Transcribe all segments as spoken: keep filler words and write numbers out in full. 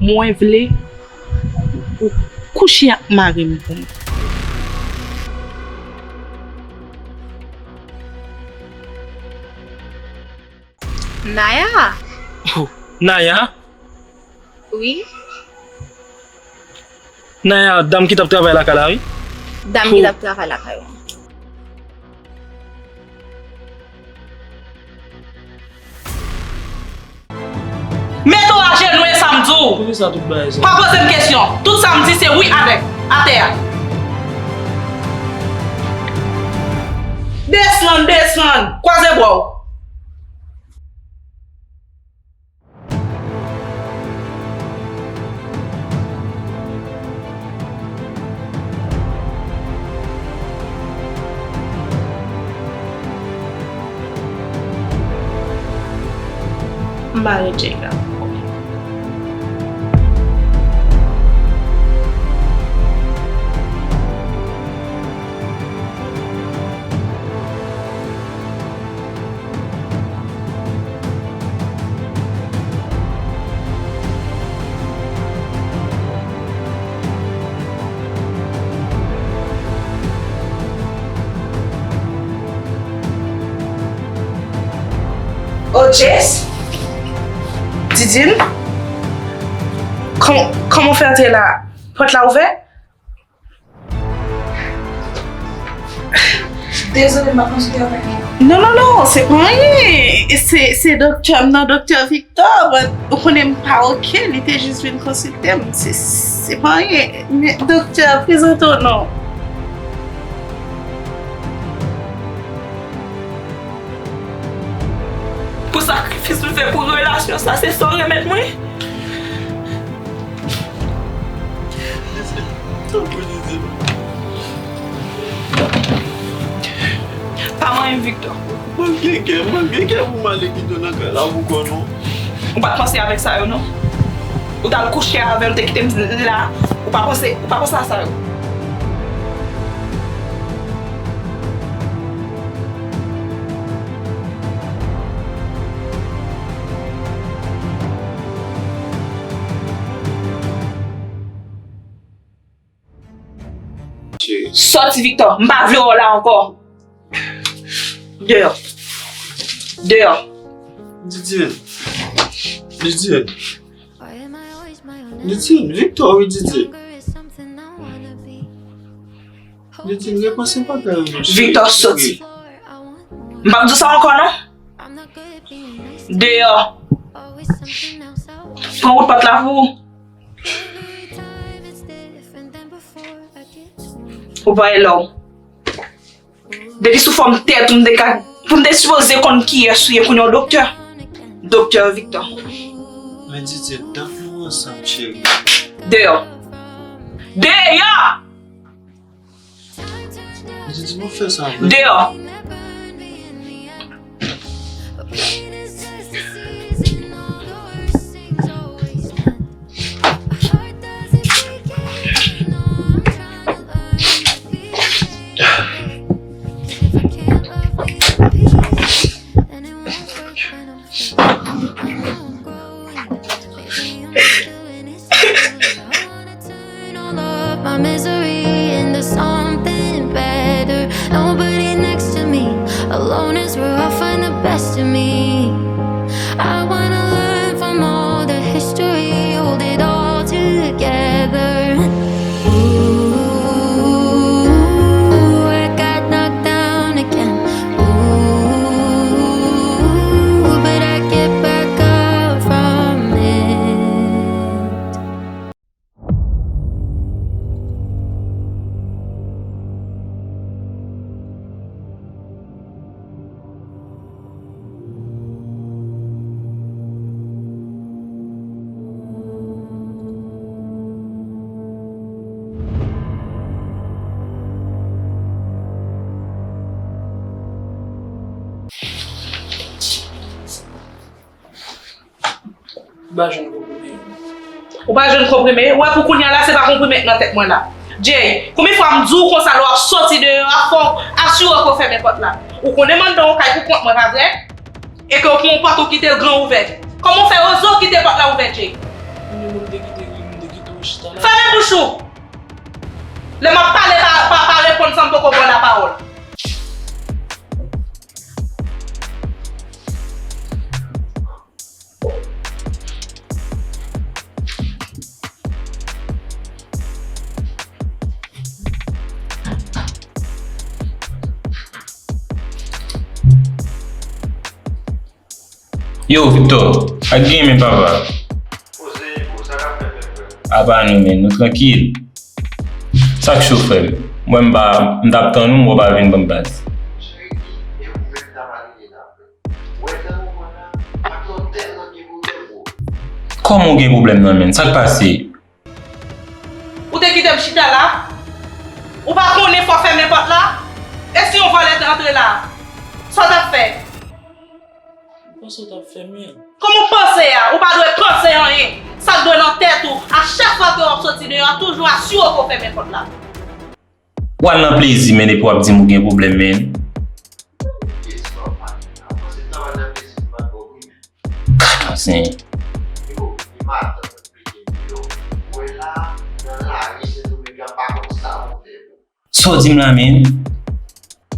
Mwen vle ou kouche ak mari m pou mwen. Naya? Naya? Wi. Naya, dam ki t ap travay lakay la, wi. Dam ki t ap travay lakay ou. Mete w ajenou, e sa m di w. Poukisa tout bagay sa? Pa poze m kesyon. Tout sa m di se wi avèk atè a. Desann, desann. Kwaze bra w. M pa ret Jake la. Oh, Jess? Didine? Kòman, kòman w fè antre la? Pòt la ouvè? Dezole, m ap konsulte avèk li. Non, non, non, se pa anyen. Se, se doktè m nan, doktè Victor. But ou konnen m pa oke, li te jis vin konsilte m. Se, se pa anyen. Men, doktè, prezante w non. Pou sakrifis m fè pou relasyon sa, se sa w remèt mwen? Tanpri, Didine. Pa manyen m, Victor. Mwen gen kè, mwen gen kè pou m ale kite w nan kay la pou kò nou. Ou pa t panse avèk sa yo, non. Ou t al kouche avè l, ou te kite m la. Ou pa panse, ou pa panse a sa yo. Sòti, Victor. M pa vle wè w la ankò. Deyò. Deyò. Didine. Didine. Didine, Victor, wi, Didine. Didine, repanse bagay yo, non, cheri. Victor, sòti. M p ap di w sa ankò, non. Deyò. Pran wout pòt la pou ou. Ou pa e lè w. Depi sou fòm tèt ou, m te ka, pou m te sipoze konn kiyès ou ye kounye a, w doktè. Doktè Victor. Men Didine, dat nou ansanm, cheri. Deyò. Deyò! Didine, nou fè sa vre. Deyò. Turn all of my misery into something better. Nobody next to me, alone is where I find the best in me. I wanna learn from all the history, hold it all together. Ooh, I got knocked down again. Ooh, but I get back up from it. M pa jwenn konprime. Ou pa jwenn konprime? Ou wè pou kounye a la, se pa konprime k nan tèt mwen la. Jay, konbyen fwa m di w konsa lè w ap sòti deyò a, fò w asire w ke w fèmen pòt la. Ou konnen m anndan yon kay pou kont mwen, pa vre? E ke w pran yon pòt ou kite l gran ouvè. Kòman w fè oze w kite pòt la ouvè, Jay? Mwen menm, mwen te kite ri, mwen te kite w chita la. Fèmen bouch ou! Lè m ap pale, pa, pa, pa reponn san m poko ba w lapawòl. Yo, Victor, ak gen men papa. Poze, bro, sa k ap fèt, frè? Apa nou, men, nou trankil. Sa k cho, frè m? Mwen, m pa, m t ap tann ou, m wè w pa vin ban m baz. Cheri, e ou menm t ap ale la, frè. Ou wè tan ou pran la, ak lòt tèlman gen pwoblèm, bro. Kòman w gen pwoblèm nan, men? Sa k pase? Ou te kite m chita la? Ou pa konnen fò w fèmen pòt la? E si yon vòlè te antre la? Sa w t ap fè? Ou panse w t ap fè, men? Kòman w panse a? Ou pa dwe panse anyen. Sa k dwe nan tèt ou, a chak fwa ke w ap soti deyò a, toujou asire w ke w fèmen pòt la. W al nan plezi, men, epi w ap di m ou gen pwoblèm, men. Gad yon sen. Sa w di m la, men?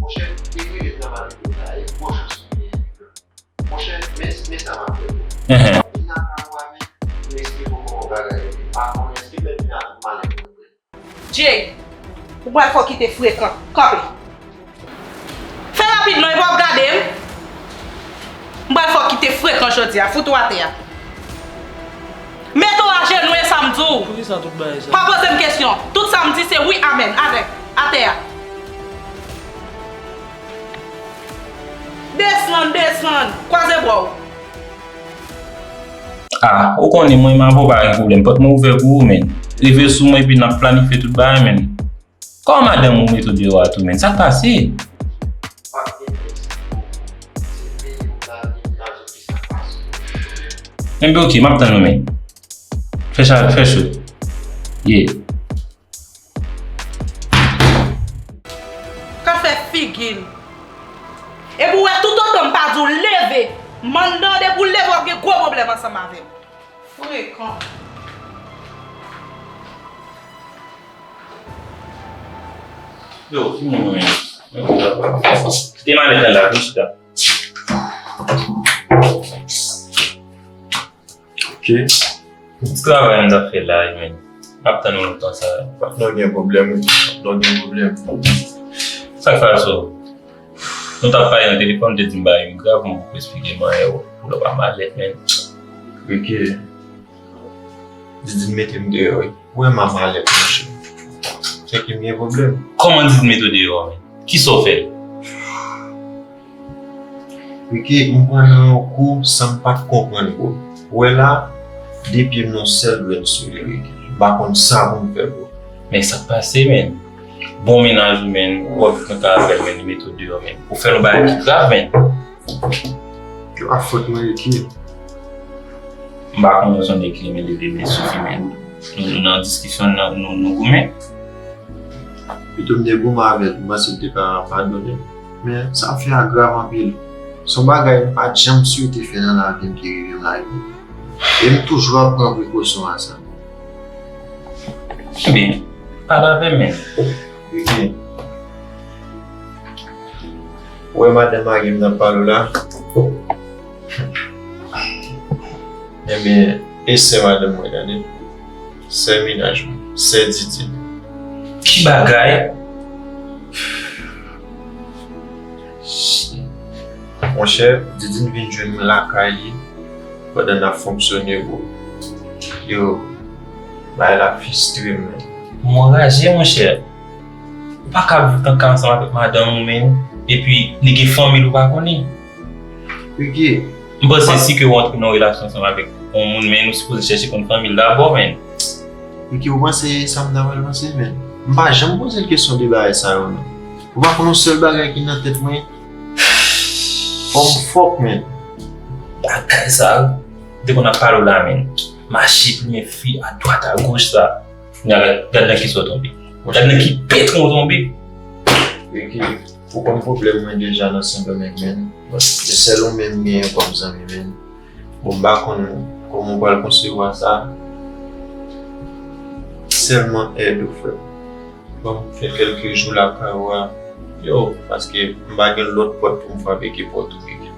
Monchè, te rele nan mari do la, e gwo chans ou genyen, nèg la. Monchè, men, men sa m ap fè pou ou. Enhen. Vin nan kay ou a, men, m eksplike w kòman bagay yo ye. M pa konnen èske m mèt vin ak tout malè pou mwen. Jay, ou pral fè w kite frekan. Kanpe. Fè rapid non, epi w ap gade m. M pral fè w kite frekan jodi a. Fout ou atè a. Mete w ajenou, e sa m di w. Poukisa tout bagay sa? Pa poze m kesyon. Tout sa m di se wi, amèn. Alè, atè a. Desann, desann. Kwaze bra w. Ah, ou konnen mwen, m avè w pa gen pwoblèm. Pòt mwen ouvè pou ou, men. Rive sou mwen, epi n ap planifye tout bagay, men. Kòman madanm ou mete w deyò a tou, men? Sa k pase? Enben, oke, m ap tann ou, men. Fè cha, fè cho. Yeah. Ka fè figi l. Epi w wè toutotan m pa di w leve, mandan, depi w leve w ap gen gwo pwoblèm ansanm avè m. Frekan. Yo, ki moun ou ye? Kite malèt lan la, vin chita. Ok. Ti travay m t ap fè la, men. M ap tann ou lontan sa. Patnè w gen pwoblèm, wi. Patnè w gen pwoblèm. Sa k pase w? Nou t ap pale nan telefòn, ou te di m bagay yo grav, mwen poko esplike m anyen, ou lè w pa malèt, men. Ok. Didine mete m deyò, wi. Ou wè m a malèt, monchè. Se ke m gen pwoblèm. Kòman Didine mete w deyò, men? Kisa w fè l? Ricky, m pran nan yon kou san m pa t konprann, bro. Ou wè la, de pye m nan yon sèl grenn sou li, Ricky. M pa konn sa pou m fè, bro. Men sa k pase, men? Bon mennaj ou, men, w ap viv nan kay avè l, men, li mete w deyò, men. Ou fè l yon bagay ki grav, men. Se pa fòt mwen, Ricky. M pa konn rezon de ki men leve, men sifi, men. Nou, nou nan diskisyon, nou, nou, nou goumen. Pito m te goumen avè l, m panse l te ka padone m. Men, sa fè a grav anpil. Se yon bagay m pa t janm swete fè nan lavi m ki rive m la, Ricky. E m toujou ap pran prekosyon a sa. Ebyen, pale avè m, men. Ricky. Ou wè madanm mari m nan pale w la? Ebyen, e sè madanm mwen, tande. Sè mennaj mwen, sè Didine. Ki bagay? Monchè, Didine vin jwenn mwen lakay li pandan n ap fonksyone, bro. Yo, bagay la fristre m, men. M anraje, monchè. Ou pa ka viv nan kay ansanm avèk madanm ou, men, epi li gen fanmi l ou pa konnen. Ricky, m panse si ke w antre nan yon relasyon ansanm avèk yon moun, men nou sipoze chèche konn fanmi l dabò, men. Ricky, ou panse sa m ta pral panse, men? M pa janm poze l kesyon de bagay sa yo, non. Ou pa konn yon sèl bagay ki nan tèt mwen? Fò m fòk, men. Bagay sa yo, m te konn ap pale w la, men. Mache plimen fi adwat agoch sa. Gad, gad nan kisa w tonbe. Gad nan ki petwo w tonbe. Ricky, ou konn pwoblèm mwen deja nan Sendomeng, men. Se sèl ou menm m genyen kòm zanmi, men. Bon, m pa konn kòman w pral konsevwa sa. Sèlman èd ou, frè m. Ban m fè kèlke jou lakay ou a, yo, paske m pa gen lòt pòt pou m frape ke pòt ou, Kiki.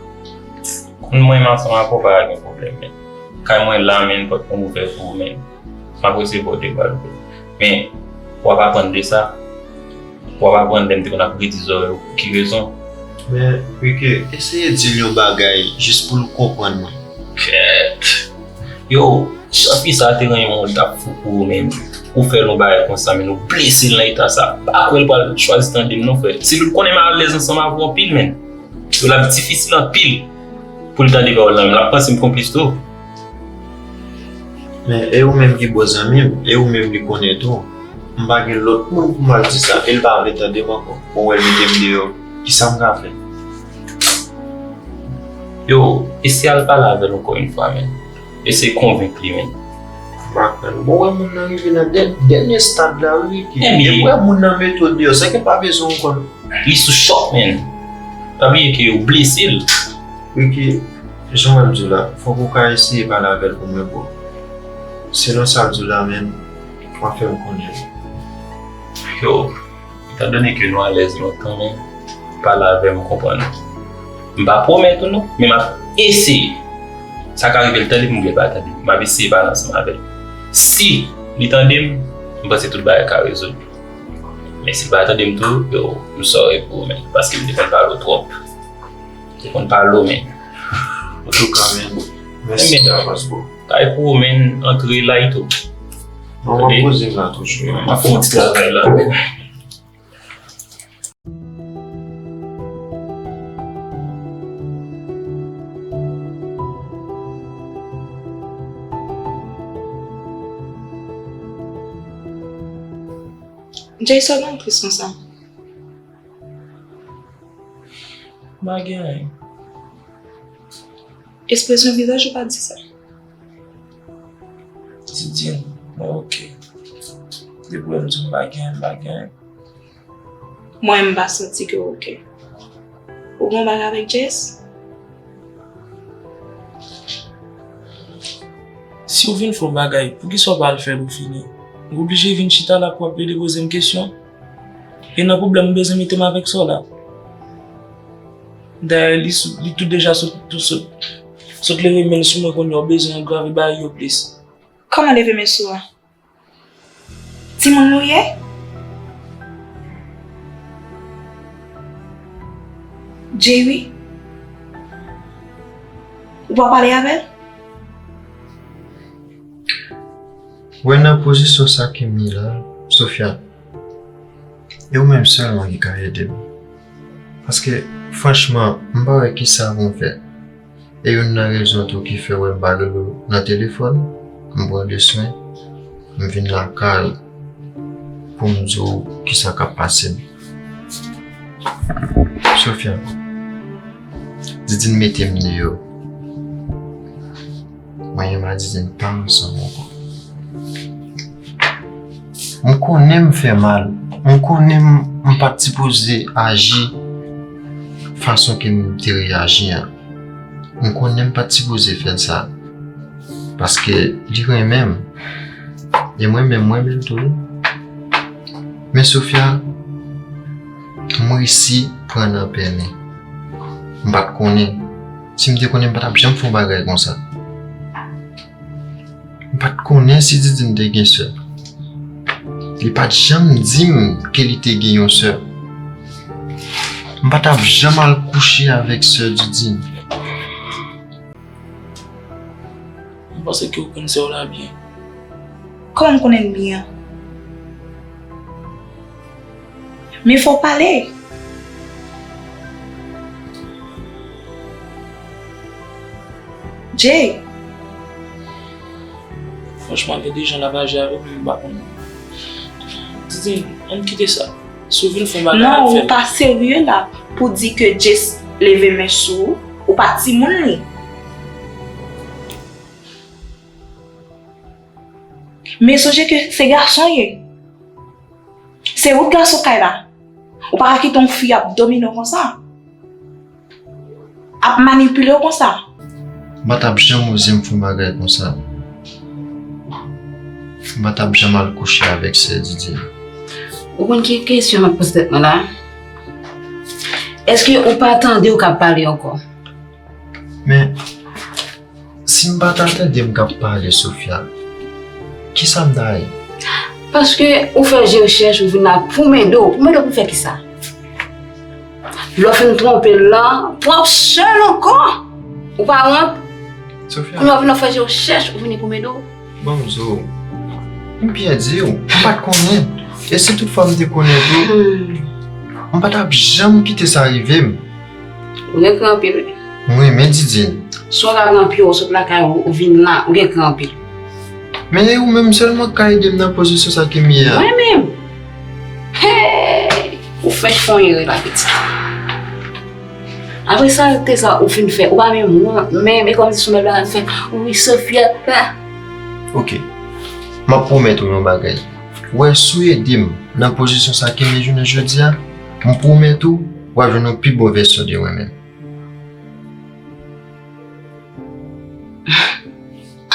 Konn mwen menm ansanm avè w pa gen pwoblèm, men. Kay mwen la, men, pòt mwen ouvè pou ou, men. M ap resevwa w de bra louvri. Men, w ap aprann de sa. W ap aprann lè m te konn ap redi zòrèy ou. Pou ki rezon? Men, Kiki, eseye di l yon bagay jis pou l konprann mwen. Kèt! Yo, jan fi sa a te renmen w, l t ap fou pou ou, men. Ou fè l yon bagay konsa, men, ou blese l nan eta sa. Pa kwè l pral chwazi tande m non, frè. Se li, l konnen m alèz ansanm avè w anpil, men. Yo, l ap difisil anpil pou l tande pawòl lan, men l ap panse m konplis tou. Men e ou menm ki bon zanmi m, e ou menm li konnen tou. M pa gen lòt moun pou m al di sa, e l pa vle tande m ankò. Bon, wè l mete m deyò, kisa m ka fè? Yo, eseye al pale avè l ankò yon fwa, men. Eseye konvenk li, men. M pa kwè non. Bon, wè moun nan rive nan dè-, dènye stad la, wi, Ricky. Ebyen. Depi w wè moun nan mete w deyò, se ke pa bezwen w konn. Li sou chòk, men. Pa bliye ke yo blese l. Ricky, jan w wè m di w la, fòk ou ka eseye pale avè l pou mwen, bro. Selon sa l di w la, men, w ap fè m konnen. Yo, etandone ke nou alèz lontan, men, pale avè m, ou konprann. M pa pwomèt ou non, men m ap eseye. Sa ka rive l tande m oubyen l pa tande m. M ap eseye pale ansanm avè l. Si li tande m, m panse tout bagay ka rezoud. Men si l pa tande m tou, yo, m sòri pou ou, men. Paske m te konn pale w twòp. M te konn pale w, men. Antouka, men, mèsi davans, bro. Kay pou ou, men, antre la tou. Non, m ap poze m la toujou. M ap fè yon ti travay la, men. Jay, sa w gen tris konsa? M pa gen anyen. Ekspresyon vizaj ou pa di sa. Didine, mwen oke. Depi w wè m di w m pa gen anyen, m pa gen anyen. Mwen, m pa santi ke w oke. Ou gen yon bagay avèk Jess? Si w vin fè yon bagay, poukisa w pa al fè l ou fini? Ou oblije vin chita la pou w ap vin poze m kesyon? E nan pwoblèm ou bezwen mete m avèk sa w la? Dayè, li sou, li tou deja sot, tou sot, sot leve men l sou mwen kounye a, ou bezwen angrave bagay yo plis. Kòman leve men sou ou a? Timoun nou ye? Jerry? Ou pa pale avè l? Wè nan pozisyon sa ke m ye la, Sofia, e ou menm sèlman ki ka ede m. Paske, franchman, m pa wè kisa pou m fè. E youn nan rezon tou ki fè w wè m pa rele w nan telefòn, m pran de swen, m vin lakay ou pou m di w kisa k ap pase m. Sofia, Didine mete m deyò. Mwen menm a Didine pa ansanm ankò. M konnen m fè mal. M konnen m, m pa t sipoze aji fason ke m te reyaji an. M konnen m pa t sipoze fè l sa. Paske li renmen m. E mwen menm, mwen renmen l tou, wi. Men Sofia, m resi pran nan pennen. M pa t konnen. Si m te konnen, m pa t ap janm fè yon bagay konsa. M pa t konnen si Didine te gen sè. Li pa t janm di m ke li te gen yon sè. M pa t ap janm al kouche avèk sè Didine. M panse ke w konn sè w la byen. Kòman m konnen l byen? Men fò w pale. Jay. Franchman, gen de jan l ap aji avè m, m pa konn. Didine, ann kite sa. Si w vin fè yon bagay, non, ou pa serye la pou di ke Jess leve men sou ou, ou pa timoun li. Men sonje ke se gason ye. Se ou t gason kay la. Ou pa ka kite yon fi ap domine w konsa. Ap manipile w konsa. M pa t ap janm oze m fè yon bagay konsa. M pa t ap janm al kouche avèk sè Didine. Ou konn ki kesyon m ap poze tèt mwen la? Èske ou pa tande yo k ap pale ankò? Men, si m pa ta tande m k ap pale, Sofia, kisa m ta ye? Paske ou fè je rechèch, ou vin la pou Mendo. Pou Mendo pou fè kisa? Lè w fin twonpe l lan, twonp sèl ankò. Ou pa wont? Sofia. Kounye a w vin ap fè je rechèch, ou vini pou Mendo. Ban m di w, m byen di w, m pa t konnen. E si toutfwa m te konnen tou, hmm, m pa t ap janm kite sa rive m. Ou gen kran anpil, wi. M renmen Didine. Si w ta pran pye w sot lakay ou, ou vin la, ou gen kran anpil. Men e ou menm sèlman k ka ede m nan pozisyon sa ke m ye a. Mwen menm? Hey! Ou fenk fè yon erè la, pitit. Apre sa, te sa ou fin fè, ou pa menm wont, menm, e kòmsi se yon bèl bagay fè. Wi, Sofia, ah. Ok. M ap pwomèt ou yon bagay. Ou wè, si w ede m nan pozisyon sa ke m ye jounen jodi a, m pwomèt ou, w ap jwenn yon pi bon vèsyon de mwen menm.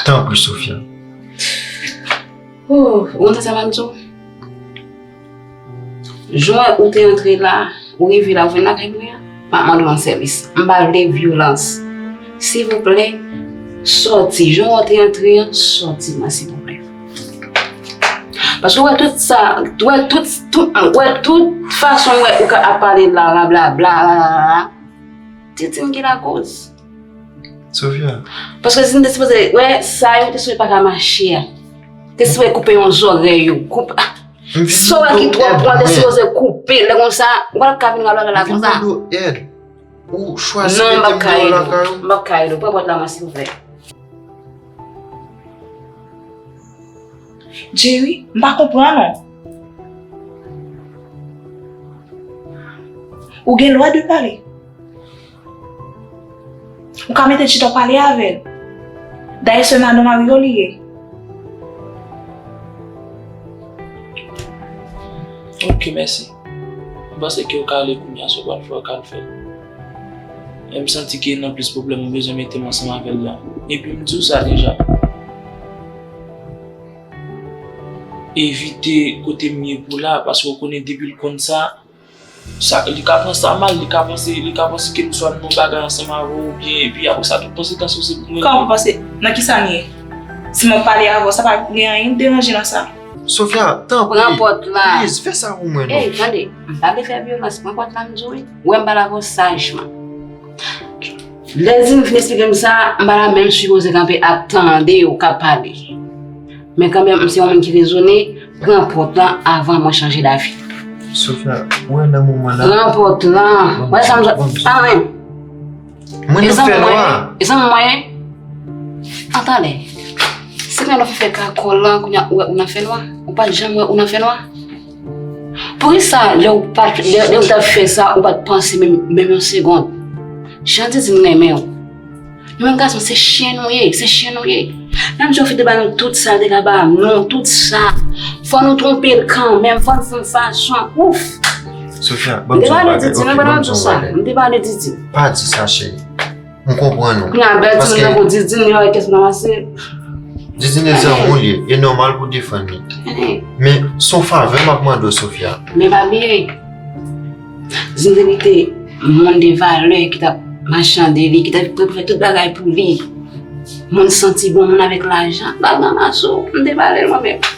Tanpri, Sofia. Oh, ou konn sa m ap di w? Jan ou te antre la, ou rive la, ou vin lakay mwen an, m ap mande w yon sèvis. M pa vle vyolans. Silvouplè, sòti. Jan ou te antre an, sòti mwen, silvouplè. Paske w wè tout sa, w wè tout, tout, w wè tout fason w wè ou ka ap pale la, blablabla. Titine ki lakoz. Sofia. Paske si n te sipoze, wè, sa yo te sipoze pa ka mache a. Te sipoze koupe yon zòrèy yo. Koupe. Sa w wè ki twò pran, te sipoze koupe. Lè konsa, ou pa t ap ka vin rablabla la konsa. Ou chwazi mete m deyò lakay ou. Non, m p ap ka ede w. M p ap ka ede w. Pran pòt la mwen, silvouplè. Jerry, m pa konprann ou. Ou gen lwa de pale. Ou ka mete chita w pale avè l. Dayè se madanm mari w li ye. Ok, mèsi. M panse ke w ka ale kounye a, si w pral fè, w ka al fè l. Men m santi ke nan plis pwoblèm ou bezwen mete m ansanm avè l la. Epi m di w sa deja. Evite kote m ye pou la, paske w konnen depi l konn sa, sa, li ka pran sa mal, li ka panse, li ka panse ke m swa nan yon bagay ansanm avè w, oubyen, epi apre sa, tout konsekans yo se pou mwen. Kòman w panse? Nan kisa m ye? Si mwen pale avè w, sa pa gen anyen k deranje nan sa. Sofia, tanpri, pran pòt la. Please, fè sa pou mwen, non. Ey, tande, m pa vle fè vyolans, pran pòt la, m di w, wi. Wè, m pale avè w sajman. Lè Didine fin esplike m sa, m pa ta menm sipoze kanpe ap tande w k ap pale. Men kanmenm, m se yon moun ki rezone, pran pòt lan avan mwen chanje davi. Sofia, ou wè nan moman la. Pran pòt lan. Wè sa m di w, pa menm. Mwen nan fè nwa. E zanmi mwen ye? Antalè. Se lè nou fè kakòl lan, kounye a ou wè ou nan fè nwa. Ou pa t janm wè ou nan fè nwa. Poukisa lè ou pa, lè, lè ou t ap fè sa, ou pa t panse menm, menm yon segond? Jan Didine renmen w. Nou menm gason, se chen nou ye, se chen nou ye. Menm jan w fin te ba nou tout sa l te ka ba nou, tout sa. Fò nou twonpe l kanmenm, fò n fè yon fason. Ouf! Sofia, ban m di w yon bagay. Ok, ban m di w yon bagay. M te pale Didine, m te pale Didine. Pa di sa, cheri. M konprann ou. Kounye a, bèl timoun tankou Didine, li pa gen kès nan pase. Didine e zanmi w li ye, e nòmal pou w defann li. Men, se yon favè m ap mande w, Sofia. Men pa bliye, Didine te kite moun de valè ki t ap machande li, ki t ap prè pou fè tout bagay pou li. Moun santi bon, moun avèk lajan, l ap nan laso, m te pale l mwen menm.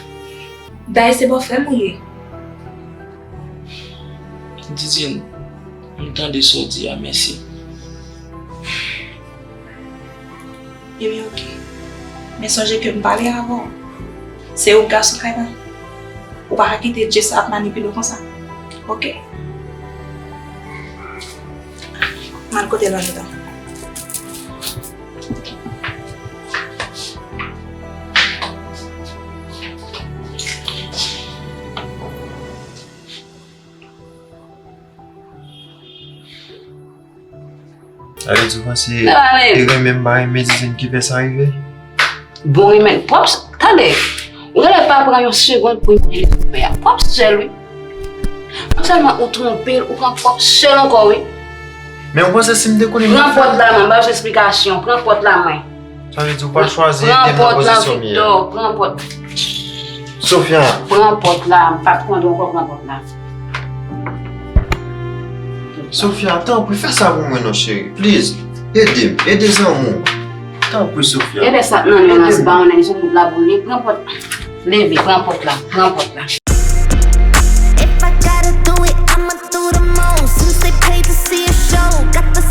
Dayè se bòfrè m ou ye. Didine, m tande sa w di a, mèsi. Ebyen, oke. Men sonje ke m pale avè w. Se ou gason kay la. Ou pa ka kite Jess ap manipile w konsa. Oke? M al kote lòt la. Sa vle di w panse e renmen m pa renmen Didine ki fè sa rive? Bon renmen, pwòp, tande, ou genlè pa pran yon segond pou imajine sa w fè a. Pwòp sè l, wi. Non sèlman ou twonpe l, ou pran pwòp sè l ankò, wi. Men ou panse si m te konnen m t ap fè l? Pran pòt la, mwen, m ba w esplikasyon. Pran pòt la, mwen. Sa vle di ou pa chwazi ede m nan pozisyon m ye a. Pran pòt la, Victor, pran pòt. Sofia. Pran pòt la, m p ap tande w ankò, pran pòt la. Sofia, tanpri, fè sa pou mwen non, cheri. Please, ede m, ede zanmi w. Tanpri, Sofia. Leve sa nan men w la, se pa yon nèg sou wout la pou li. Pran pòt. Leve, pran pòt la, pran pòt la. If I gotta do it, I'ma do the most. Since they paid to see a show, got the